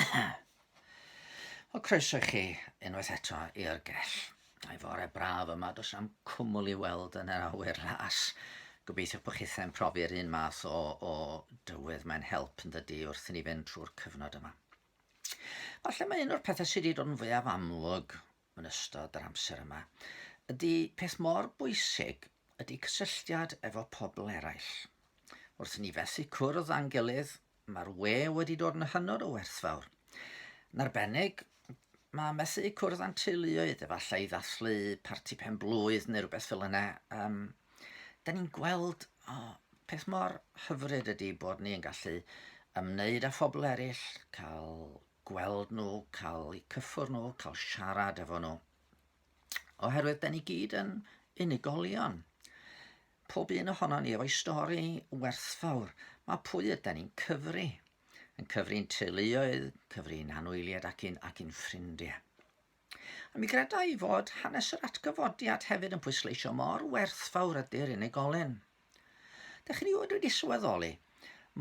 Wel, croeso i chi unwaith eto i'r gell. A'i fore braf yma, does am cwmwl i weld yn yr awyr las. Gobeithio bod chithau'n profi'r un math o, o dywydd, mae'n help yn dydy wrth i ni fynd trwy'r cyfnod yma. Falle mae un o'r pethau sydd wedi dod yn fwyaf amlwg yn ystod yr amser yma ydy peth mor bwysig ydy cysylltiad efo pobl eraill. Wrth i ni fethu cwrdd â'n gilydd, Mae'r we wedi dod yn hynod o werthfawr. Yn arbennig, mae methu cwrdd â'n teuluoedd, efallai i ddathlu parti pen blwydd neu rhywbeth fel yna. Um, da ni'n gweld oh, peth mor hyfryd ydy bod ni'n gallu ymwneud â phobl eraill, cael gweld nhw, cael eu cyffwrdd nhw, cael siarad efo nhw. Oherwydd da ni gyd yn unigolion. Pob un ohonon ni efo'i stori werthfawr. Mae pwy ydan ni'n cyfri? Yn cyfri'n teuluoedd, cyfri'n anwyliaid ac i'n, ac i'n ffrindiau. A mi greda i fod hanes yr atgyfodiad hefyd yn pwysleisio mor werthfawr ydy'r unigolyn. Dych chi rioed wedi sylweddoli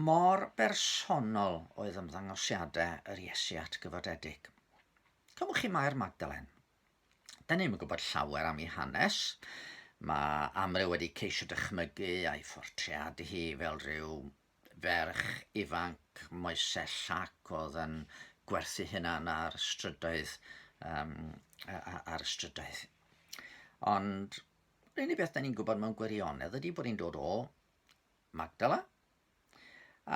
mor bersonol oedd ymddangosiadau yr Iesu atgyfodedig? Cymwch chi Mair Magdalen. Da ni'm yn gwybod llawer am ei hanes. Mae amryw wedi ceisio dychmygu a'i phortreadu hi fel rhyw ferch ifanc moesau llac oedd yn gwerthu hunan ar strydoedd, um, ar y strydoedd. Ond yr unig beth da ni'n gwybod mewn gwirionedd ydy bod hi'n dod o Magdala,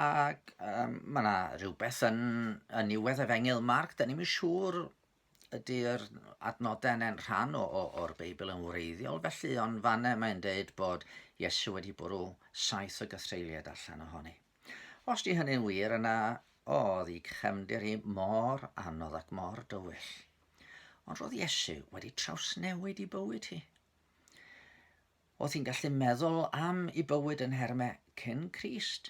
ac um, mae yna rhywbeth yn, yn niwedd efengyl Marc, da ni'n siŵr ydy'r adnodau yna'n rhan o, o, o'r Beibl yn wreiddiol felly, ond fanna mae'n deud bod Iesu wedi bwrw saith o gythreuliad allan ohoni. Os di hynny'n wir, yna oedd i chefndir hi mor anodd ac mor dywyll. Ond roedd Iesu wedi trawsnewid i bywyd hi. Oedd hi'n gallu meddwl am i bywyd yn nhermau cyn Crist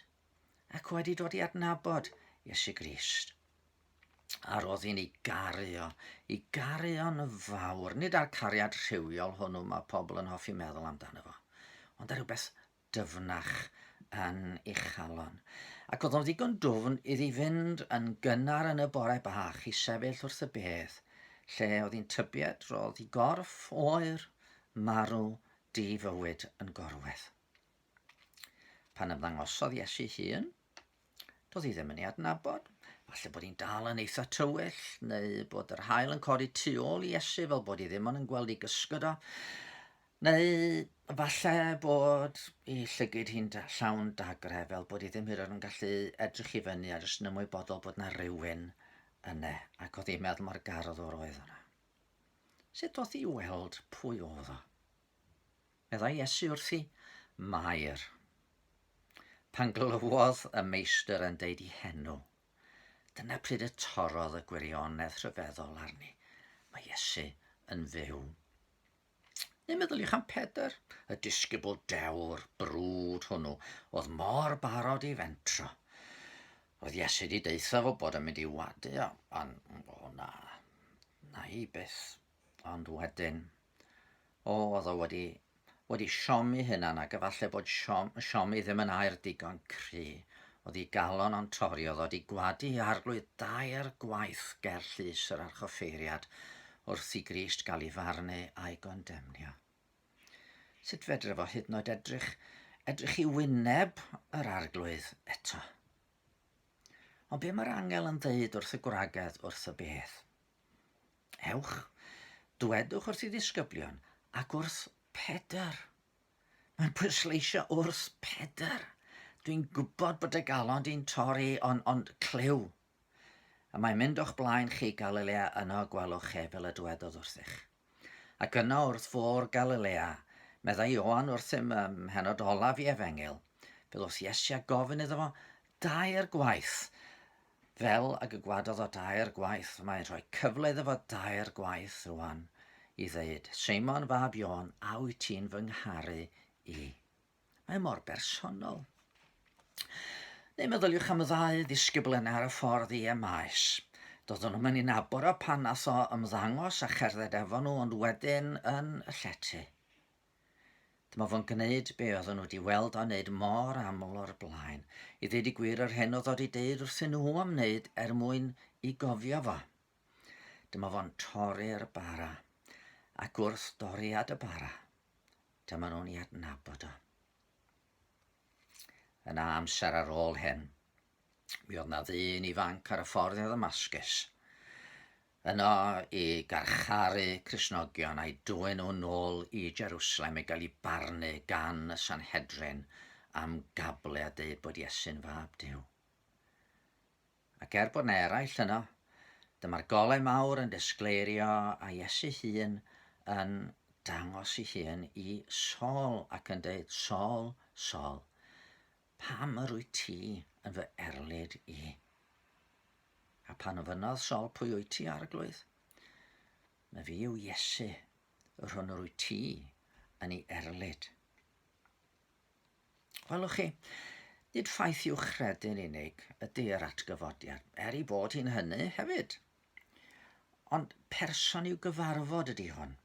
ac wedi dod i adnabod Iesu Grist. A roedd hi'n ei garu o, i garu o'n fawr, nid ar cariad rhywiol hwnnw mae pobl yn hoffi meddwl amdano fo, ond ar rhywbeth dyfnach yn ei chalon. Ac oedd o'n ddigon dwfn iddi fynd yn gynnar yn y bore bach i sefyll wrth y bedd, lle oedd hi'n tybied roedd i gorff oer, marw, di-fywyd yn gorwedd. Pan ymddangosodd Iesu hun, doedd hi ddim yn ei adnabod. Falle bod hi'n dal yn eitha tywyll, neu bod yr haul yn codi tu ôl i Iesu fel bod hi ddim ond yn gweld ei gysgod o. Neu falle bod ei llygyd hi'n llawn dagre fel bod hi ddim hyd yn oed yn gallu edrych i fyny a jyst yn ymwybodol bod na rywun yna ac oedd hi'n meddwl mor garddwr oedd yna. Sut oedd hi weld pwy oedd o? Meddai Iesu wrthi, Mair. Pan glywodd y meistr yn deud i henw, dyna pryd y torrodd y gwirionedd rhyfeddol arni. Mae Iesu yn fyw. Neu meddyliwch am Pedr, y disgybl dewr, brwd hwnnw, oedd mor barod i fentro. Oedd Iesu wedi deutha fo bod yn mynd i wadu o, ond o na, na i byth. Ond wedyn, O, oedd o wedi, wedi siomi hunan ac efallai bod siom, siomi ddim yn air digon cry. Oedd i galon o'n torri, oedd o wedi gwadu i arglwydd dair gwaith ger llys yr archoffeiriad wrth i Grist gael ei farnu a'i gondemnio. Sut fedre fo hyd yn oed edrych, edrych i wyneb yr arglwydd eto? Ond be mae'r angel yn ddeud wrth y gwragedd wrth y bedd? Ewch, dwedwch wrth ei ddisgyblion ac wrth Pedr. Mae'n pwysleisio wrth Pedr. Dwi'n gwybod bod y galon di'n torri, ond, ond clyw. A mae'n mynd o'ch blaen chi Galilea yno gwelwch e fel y dwedodd wrthych. Ac yno wrth fôr Galilea, meddai Ioan wrthym ym mhennod olaf i Efengyl, fe ddoth Iesu a gofyn iddo fo dair gwaith, fel ag y gwadodd o dair gwaith, mae'n rhoi cyfle iddo fo dair gwaith rwan i ddeud, Seimon fab Ioan, a wyt ti'n fy ngharu i? Mae mor bersonol. Neu meddyliwch am y ddau ddisgybl yna ar y ffordd i Emmaus. Doedden nhw'n mynd i nabod o pan nath o ymddangos a cherdded efo nhw, ond wedyn yn y llety. Dyma fo'n gwneud be oedden nhw wedi weld o'n wneud mor aml o'r blaen. I ddeud y gwir, yr hyn oedd o wedi deud wrthyn nhw am wneud er mwyn i gofio fo. Dyma fo'n torri'r bara, ac wrth doriad y bara, dyma nhw'n ei adnabod o. Yna amser ar ôl hyn, mi oedd na ddyn ifanc ar y ffordd i Ddamascus, yno i garcharu Cristnogion a'i dwyn nhw nôl i Jerusalem i gael ei barnu gan y Sanhedrin am gable a deud bod Iesu'n fab Duw. Ac er bod 'na eraill yno, dyma'r golau mawr yn disgleirio a Iesu hun yn dangos ei hun i Saul ac yn dweud, Saul, Saul, pam yr wyt ti yn fy erlid i? A pan ofynnodd Saul, pwy wyt ti, arglwydd? Mae fi yw Iesu, yr hwn yr wyt ti yn ei erlid. Welwch chi, nid ffaith i'w chredu'n unig ydy yr atgyfodiad, er ei bod hi'n hynny hefyd. Ond person i'w gyfarfod ydy hwn.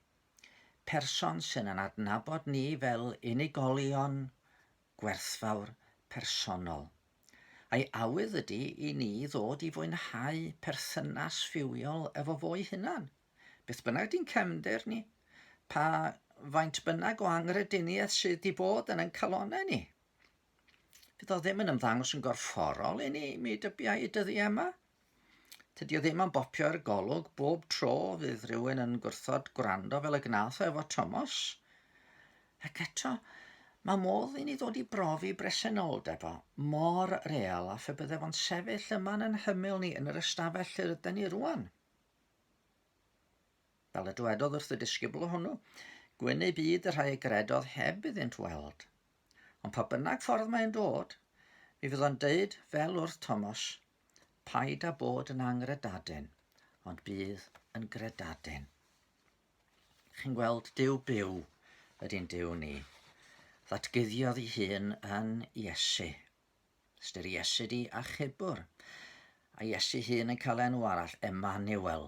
Person sy'n yn adnabod ni fel unigolion gwerthfawr personol. A'i awydd ydy i ni ddod i fwynhau perthynas fywiol efo fo'i hunan. Beth bynnag di'n cefndir ni, pa faint bynnag o anghrediniaeth sydd di bod yn ein calonnau ni. Fydd o ddim yn ymddangos yn gorfforol i ni, mi dybiau i dyddiau yma. Tydi o ddim am bopio i'r golwg bob tro fydd rhywun yn gwrthod gwrando fel y gnath o efo Tomos. Ac eto, mae modd i ni ddod i brofi bresenoldeb o mor real a phe bydde fo'n sefyll yma yn hymyl ni yn yr ystafell lle rydyn ni rwan. Fel y dywedodd wrth y disgybl hwnnw, gwyn eu byd y rhai a gredodd heb iddynt weld. Ond pa bynnag ffordd mae'n dod, mi fydd o'n deud fel wrth Thomas, paid â bod yn angredadyn, ond bydd yn gredadyn. Chi'n gweld, Duw byw ydy'n Duw ni. Ddatguddiodd ei hun yn Iesu. Ystyr Iesu di achubwr. A Iesu hun yn cael enw arall, Emmanuel,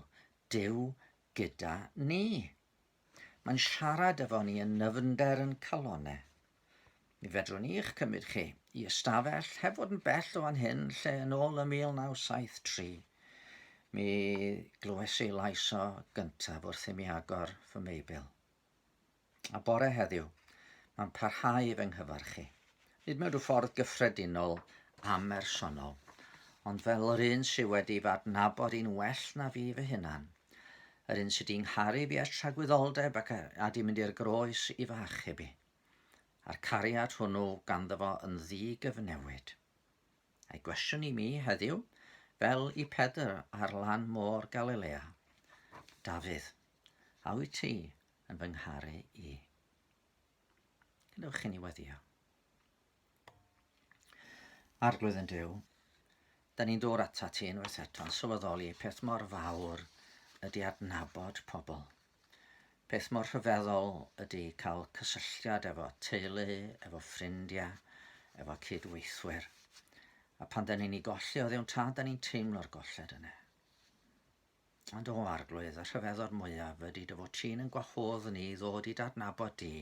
Duw gyda ni. Mae'n siarad efo ni yn nyfnder yn calonau. Mi fedrwn ni eich cymryd chi i ystafell heb fod yn bell o fan hyn lle yn ôl ym 1973 mi glywes i lais o gyntaf wrth i mi agor fy Meibl. A bore heddiw, mae'n parhau i fy nghyfarch i. Nid mewn rhyw ffordd gyffredinol amhersonol, ond fel yr un sydd wedi fy adnabod i'n well na fi fy hunan, yr un sydd wedi'n ngharu fi ers tragwyddoldeb ac a di mynd i'r groes i fy achub i. A'r cariad hwnnw ganddo fo yn ddi-gyfnewid. A'i gwestiwn i mi heddiw, fel i Pedr ar lan môr Galilea, Dafydd, a wyt ti yn fy ngharu i? Gadewch i ni weddio. Arglwydd yn Duw, da ni'n dod ata ti unwaith eto yn sylweddoli peth mor fawr ydy adnabod pobl. Peth mor rhyfeddol ydy cael cysylltiad efo teulu, efo ffrindiau, efo cydweithwyr. A pan da ni'n ei golli o ddiwn tad, da ni'n teimlo'r golled yna. Ond o Arglwydd, y rhyfeddod mwyaf ydy dy fod ti'n yn gwahodd ni i ddod i d'adnabod di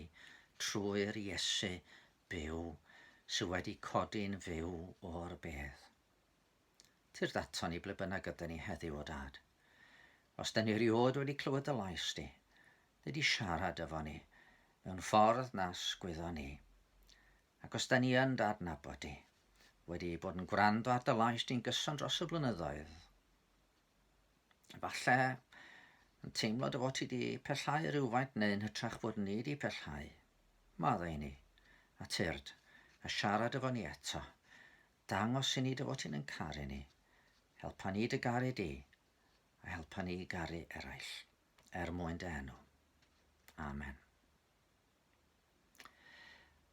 trwy'r Iesu byw sydd wedi codi'n fyw o'r bedd. Tyrd ato ni ble bynnag ydyn ni heddiw o dad. Os da ni rioed wedi clywed dy lais di, ddei di siarad efo ni mewn ffordd nas gwyddon ni. Ac os da ni yn d'adnabod di, wedi bod yn gwrando ar dy lais di'n gyson dros y blynyddoedd, Falle yn teimlo dy fod ti di pellhau rhywfaint neu'n hytrach bod ni di pellhau. Maddau i ni, a tyrd, a siarad efo ni eto. Dangos i ni dy fod ti'n yn caru ni. Helpa ni dy garu di, a helpa ni i garu eraill, er mwyn dy enw. Amen.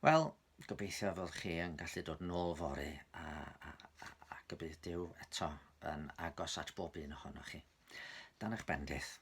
Wel, gobeithio fod chi yn gallu dod nôl fory a, a, a, ac y bydd Duw eto yn agos at bob un ohonoch chi. Dan eich bendith.